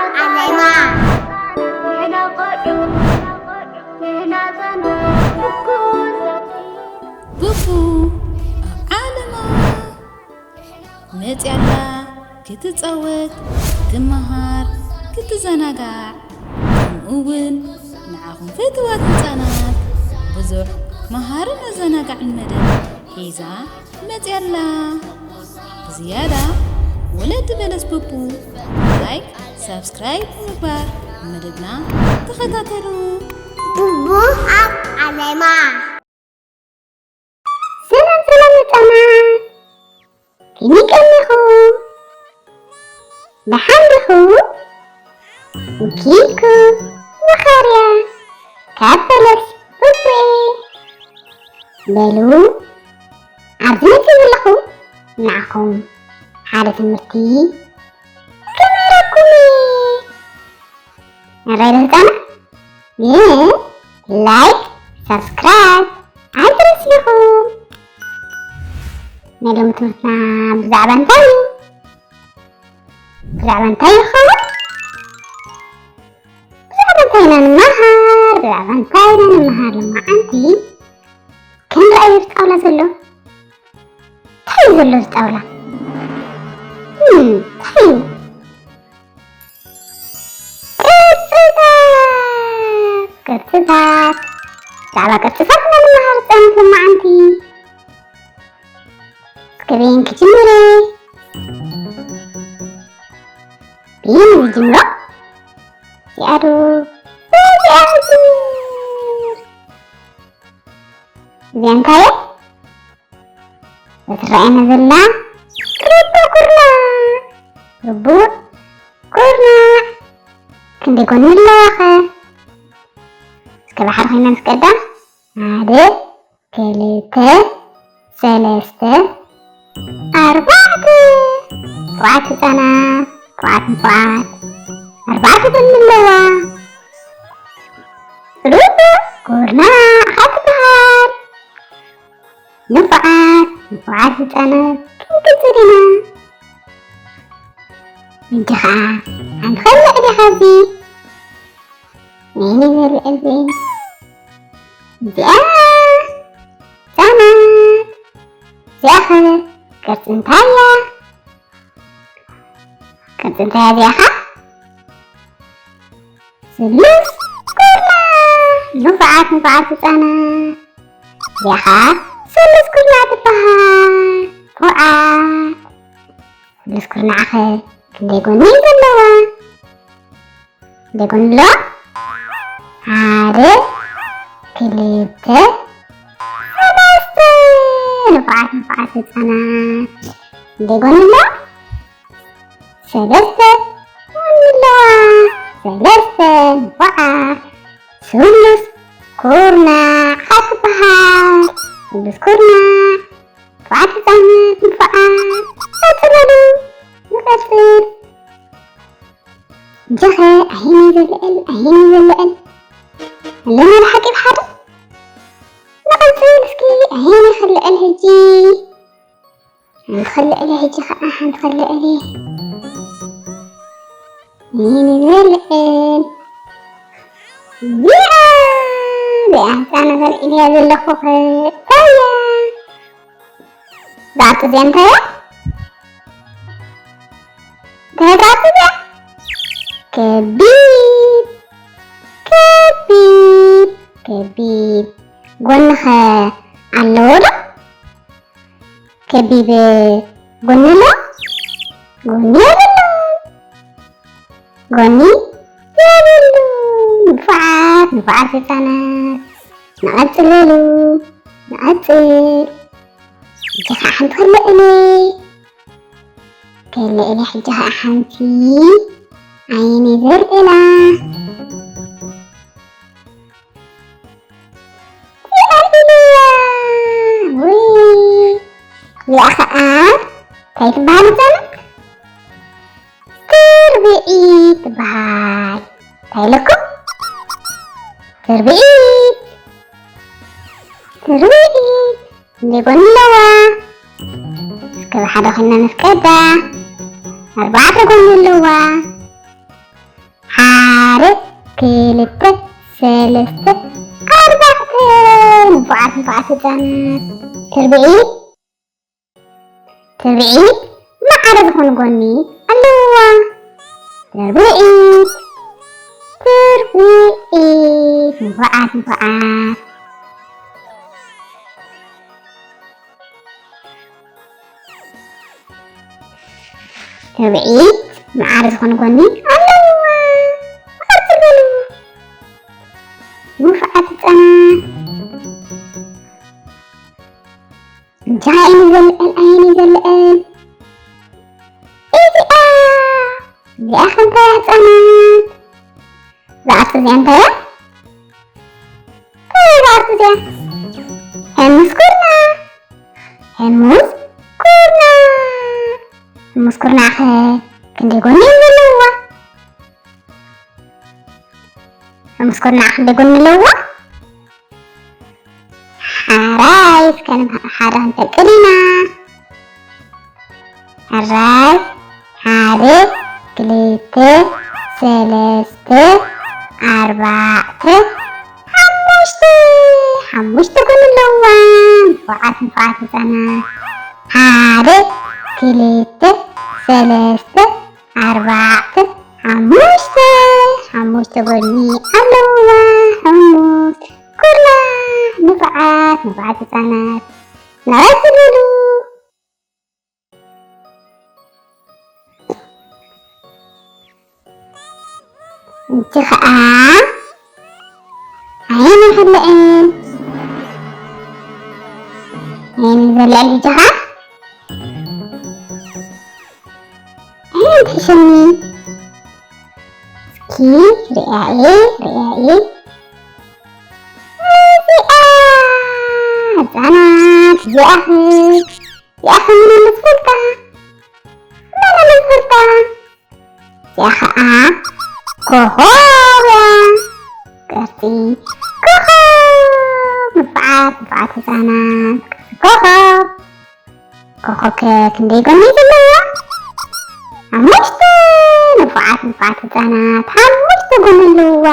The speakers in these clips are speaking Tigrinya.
ዓለማ። ቡቡ ኣብ ዓለማ መፅያላ ክትፃወት፣ ክትመሃር፣ ክትዘናጋዕ፣ ከምኡ እውን ንዓኹም ፍትዋት ህፃናት ብዙሕ መሃርን ኣዘናጋዕን መደብ ሒዛ መፅያላ። ብዝያዳ ወለዲ በለስ ቡቡ ላይክ፣ ሳብስክራይብ ብምግባር መደብና ተኸታተሉ። ቡቡ ኣብ ዓለማ። ሰላም ሰላም ህፃናት፣ ከመይ ቀኒኹም? ደሓን ዲኹም? ወኪልኩም መኻርያ ካብ በለስ ቡቡኤ። በሉ ኣብዚ መፅእ ዘለኹ ንዓኹም ሓደ ትምህርቲ ክምህረኩም እየ። ንራይ ዶ ህፃናት? ግን ላይክ፣ ሳብስክራይብ ኣይትረስዑ። ናይ ሎሚ ትምህርትና ብዛዕባ እንታይ እዩ? ብዛዕባ እንታይ ይኸውን? ብዛዕባ እንታይ ኢና ንመሃር? ብዛዕባ እንታይ ኢና ንመሃር? ሎማዓንቲ ክንረኣዮ ዝጣውላ ዘሎ እንታይ እዩ ዘሎ ዝጣውላ? እም፣ እንታይ እዩ? ቅርጽታት፣ ቅርጽታት። ብዛዕባ ቅርጽታት ኢና ንመሃር ጸኒሕና ሎማዓንቲ። እስከ በየን ክጅምር? በየን ዝጅምሮ? እዚኣ ዶ? እዚኣ ዝጅምር። እዚኣ እንታይ እያ? እትረኣየና ዘላ ርቡዕ ኩርናዕ፣ ርቡዕ ኩርናዕ ክንደይ ጎኒ ኣለዋ ኸ? እስከ ብሓደ ኮይና ንፍቀዳ። ሓደ፣ ክልተ፣ ሰለስተ፣ ኣርባዕተ። ንፉዓት ህፃናት፣ ንፉዓት፣ ንፉዓት። ኣርባዕተ ጎኒ ኣለዋ። ርቡዕ ኩርናዕ ኸዓ ትበሃል። ንፉዓት፣ ንፉዓት ህፃናት ክንቅፅል ኢና። ሕጂ ኸዓ ሓንቲ ኸልዕ ዲኻ እዚ? ነይኒ ዘልዕል እዚ? እዚኣ ህፃናት፣ እዚኣ ኸ ቅርፂ እንታይ እያ? ቅርፂ እንታይ እያ እዚኣ ኸ? ስሉስ ኩርናዕ። ንፉዓት፣ ንፉዓት ህፃናት፣ እዚኣ ኸዓ ስሉስ ኩርናዕ ትበሃል። ንፉዓት። ስሉስ ኩርናዕ ኸ ክንደይ ጎኒ እዩ ዘለዋ? ክንደይ ጎኒ ኣለዋ? ሓደ፣ ክልተ፣ ሰለስተ። ንፉዓት፣ ንፉዓት ህፃናት፣ ክንደይ ጎኒ ኣለዋ? ሰለስተ ጎኒ ኣለዋ። ሰለስተ። ንፉዓት። ስሉስ ኩርናዕ ኸዓ ትበሃል። ስሉስ ኩርናዕ። ንፉዓት ህፃናት፣ ንፉዓት። ቀፅለሉ። ንቀፅል። ሕጂ ኸ ኣየናይ ዘልዕል፣ ኣየናይ ዘልዕል? ኣለና ብሓቂ ብሓደ? ንቐፅል እስኪ፣ ኣየናይ ኸልዕል ሕጂ? ሓንቲ ኸልዕል እየ ሕጂ ኸዓ፣ ሓንቲ ኸልዕል እየ። ነይኒ ዘልዕል። እዚኣ፣ እዚኣ ህፃን ዘልዕል እያ ዘለኹ ኸ። እንታይ እያ? እዛ ቅርፂ እዚኣ እንታይ እያ? እንታይ እያ እዛ ቅርፂ እዚኣ? ከቢብ፣ ከቢብ፣ ከቢብ። ጎኒ ኸ ኣለዎ ዶ? ከቢብ ጎኒ ኣሎ? ጎኒ የብሉን። ጎኒ የብሉን። ንፉዓት፣ ንፉዓት ህፃናት። ንቐፅለሉ። ንቐፅል። ሕጂ ኸዓ ሓንቲ ከልዕል እየ። ከልዕል እየ ሕጂ ኸዓ ሓንቲ። ዓይኒ ዘልዕላ። እዚኣ ኢልያ። ውይ፣ እዚኣ ኸዓ እንታይ ትበሃል ህፃናት? ትርብዒት ትበሃል። እንታይ ኢለኩም? ትርብዒት። ትርብዒት። ክንደይ ጎኒ ኣለዋ? እስከ ብሓደ ኮይና ነፍቀዳ። ኣርባዕተ ጎኒ ኣለዋ። ሰለስተ ኣርባዕተ። ንፉዓት ንፉዓት ህፃናት። ትርብዒት ትርብዒት ማዕረ ዝኾነ ጎኒ ኣለዋ። ትርብዒት ትርብዒት ንፉዓት ንፉዓት። ትርብዒት ማዕረ ዝኾነ ጎኒ ኣለዋ። ማዕረ ትበሉ ንፉዓት ህፃናት። እንጃ ዓይኒ ዘልዕል ዓይኒ ዘልዕል። እዚኣ እዚኣ ከ እንታይ እያ ህፃናት? እዛ ዓርኪ እዚኣ እንታይ እያ? እንታይ እያ እዛ ዓርኪ እዚኣ? ሕሙስ ኩርና። ሕሙስ ኩርና። ሕሙስ ኩርና ከ ክንደይ ጎኒ እዮም ዘለውዋ? ሕሙስ ኩርና ክንደይ ጎኒ ኣለውዋ? ሓራይ እስከ ንሓራ ንፈልቅል ኢና። ሕራይ ሓደ ክልተ ሰለስተ ኣርባዕተ ሓሙሽተ። ሓሙሽተ ጎኒ ኣለዋ። ንፉዓት ንፉዓት ህፃናት። ሓደ ክልተ ሰለስተ ኣርባዕተ ሓሙሽተ። ሓሙሽተ ጎኒ ኣለዋ። ሕሙስ ኩርና። ንፉዓት ንፉዓት ህፃናት። ናባይ ትብሉ። እንቲ ኸዓ ዓይኒ ይኽልአን ዓይኒ ዘለዐ ልጅኻ ዓይኒ ትሕሸኒ። እስኪ ርኣየ ርኣየ። እዚኣ ህፃናት እዚኣኸ እዚኣኸ መን ኣለ ዝፈልጣ? መን ኣለ ዝፈልጣ? እዚኣ ኸዓ ኮኾብ እያ። ቅርፂ ኮኾብ። ንፉዓት ንፉዓት ህፃናት ቅርፂ ኮኾብ። ኮኾብ ከ ክንደይ ጎኒ እዩ ዘለዋ? ሓሙሽተ። ንፉዓት ንፉዓት ህፃናት ሓሙሽተ ጎኒ ኣለዋ።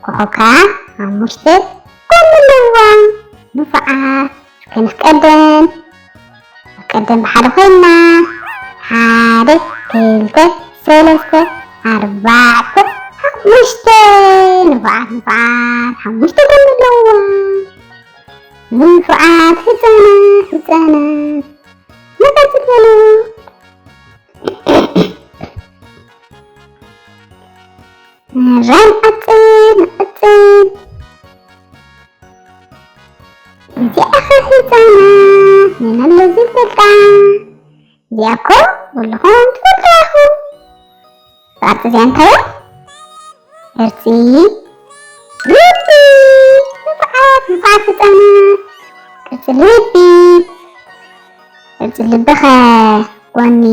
ኮኾብ ከ ሓሙሽተ ጎኒ ኣለዋ። ንፉዓት እስከ ንቀደም። ቀደም ብሓደ ኮይና ሓደ ክልተ ሰለስተ ኣርባዕተ ሓሙሽተ። ንፉዓት ንፉዓት ሓሙሽተ ጎኒ ኣለዋ። ንፉዓት ህፃናት ህፃናት ንቐፅል በሉ። ንራይ ንቐፅል ንቐፅል። እዚኣ ኸ ህፃናት መን ኣሎ ዝፈልጣ? እዚኣ እኮ ኩልኹም ትፈልጡ ኢኹም። ቅርፂ እዚኣ እንታይ እያ? ቅርፂ ልቢ። ንፉዓት ንፉዓት ህፃናት ቅርፂ ልቢ። ቅርፂ ልቢ ኸ ጎኒ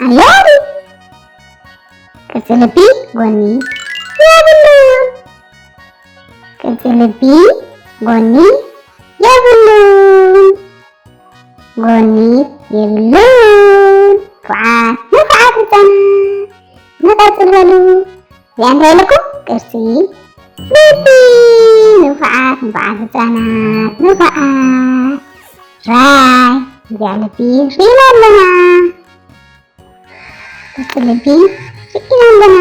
ኣለዋ ድዩ? ቅርፂ ልቢ ጎኒ የብሉን። ቅርፂ ልቢ ጎኒ የብሉን። ጎኒ የብሉን። ንፉዓት ንፉዓት ህፃናት ንቐፅል በሉ። እዚኣ እንታይ ኢለኩም? ቅርፂ ልቢ። ንፉዓት ንፉዓት ህፃናት ንፉዓት። ራይ እዚኣ ልቢ ርኢና ኣለና። ቅርፂ ልቢ ርኢና ኣለና።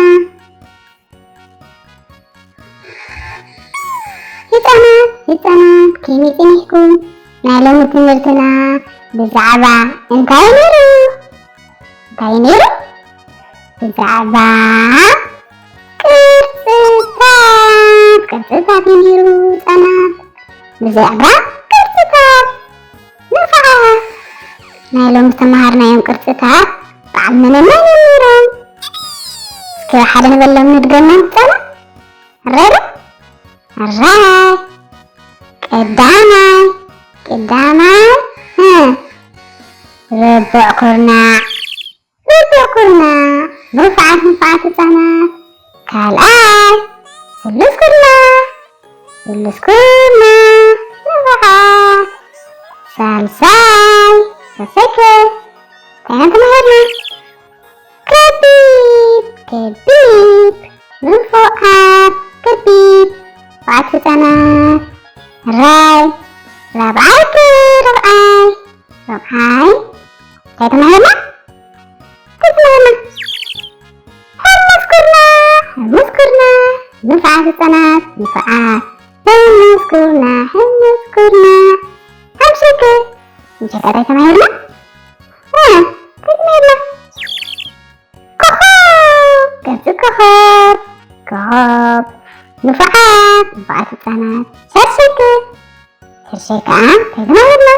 ህፃናት ህፃናት ከመይ ፀኒሕኩም? ናይ ሎሚ ትምህርትና ብዛዕባ እንታይ ነይሩ? እንታይ ነይሩ? ብዛዕባ ቅርፅታት ቅርፅታት እዩ ነይሩ ህፃናት። ብዛዕባ ቅርፅታት ንፉዓት ናይ ሎሚ ዝተምሃርናዮም ቅርፅታት በዓል መነመን እዮም ነይሮም? እስኪ ብሓደ ንበሎም ንድገሞም ህፃናት። ሕራይ ዶ? ሕራይ። ቀዳማይ ቀዳማይ እ፣ ርቡዕ ኩርናዕ ርቡዕ ኩርናዕ ንፉዓት ንፉዓት ህፃናት። ካልኣይ ስሉስ ኩርናዕ ስሉስ ኩርናዕ ንፉዓት። ሳልሳይ ሳልሳይ ከ እንታይ ኢና ተማሃርና? ከቢብ ከቢብ ንፉዓት ከቢብ። ብዓት ህፃናት ራይ ራብዓይ ክ ራብዓይ ራብዓይ እንታይ ተማሂርና? እንታይ ተማሂርና? ህሙስ ኩርና ህሙስ ኩርና ንፉዓት ህፃናት ንፉዓት ህሙስ ኩርና ህሙስ ኩርና ሓምሽክ ምሸት እንታይ ተማሂርና? እ፣ እንታይ ተማሂርና? ኮኾብ ቅርፂ ኮኾብ ኮኾብ ንፉዓት ንፉዓት ህፃናት ሸርሸክ ሸርሸክ ከዓ እንታይ ተማሂርና?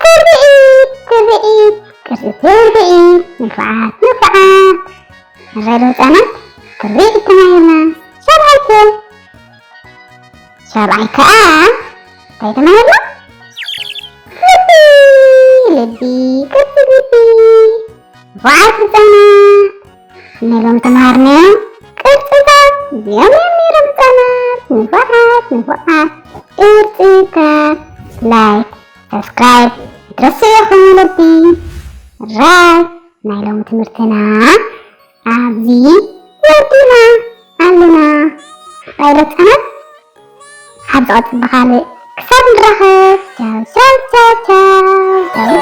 ትርኢት ትርኢት ቅርፂ ትርኢት ንፉዓት ንፉዓት ንራይ ህፃናት ትርኢት ተማሂርና። ሻብዓይ ከ ሻብዓይ ከዓ እንታይ ተማሂርና? ልቢ ልቢ ቅርፂ ልቢ ንፉዓት ህፃናት ናይ ሎሚ ተምሃርናዮም ቅርፅታት እዚኦም እዮም ነይሮም ህፃናት ንፉዓት ንፉዓት ቅርፅታት ላይክ ሰብስክራይብ ኣይትረስዑ ኢኹም ወለዲ ራይ ናይ ሎሚ ትምህርትና ኣብዚ ወዲና ኣለና ራይ ዶ ህፃናት ኣብ ዝቐፅል ብኻልእ ክሳብ ንራኸብ ቻው ቻው ቻው ቻው ቻው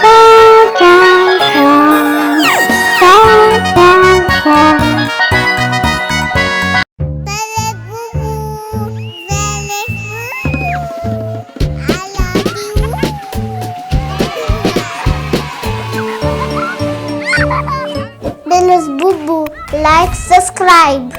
ቻው ቻው ቻው ቻው ቻው ቻው ቻው Belus Bubu, like, subscribe.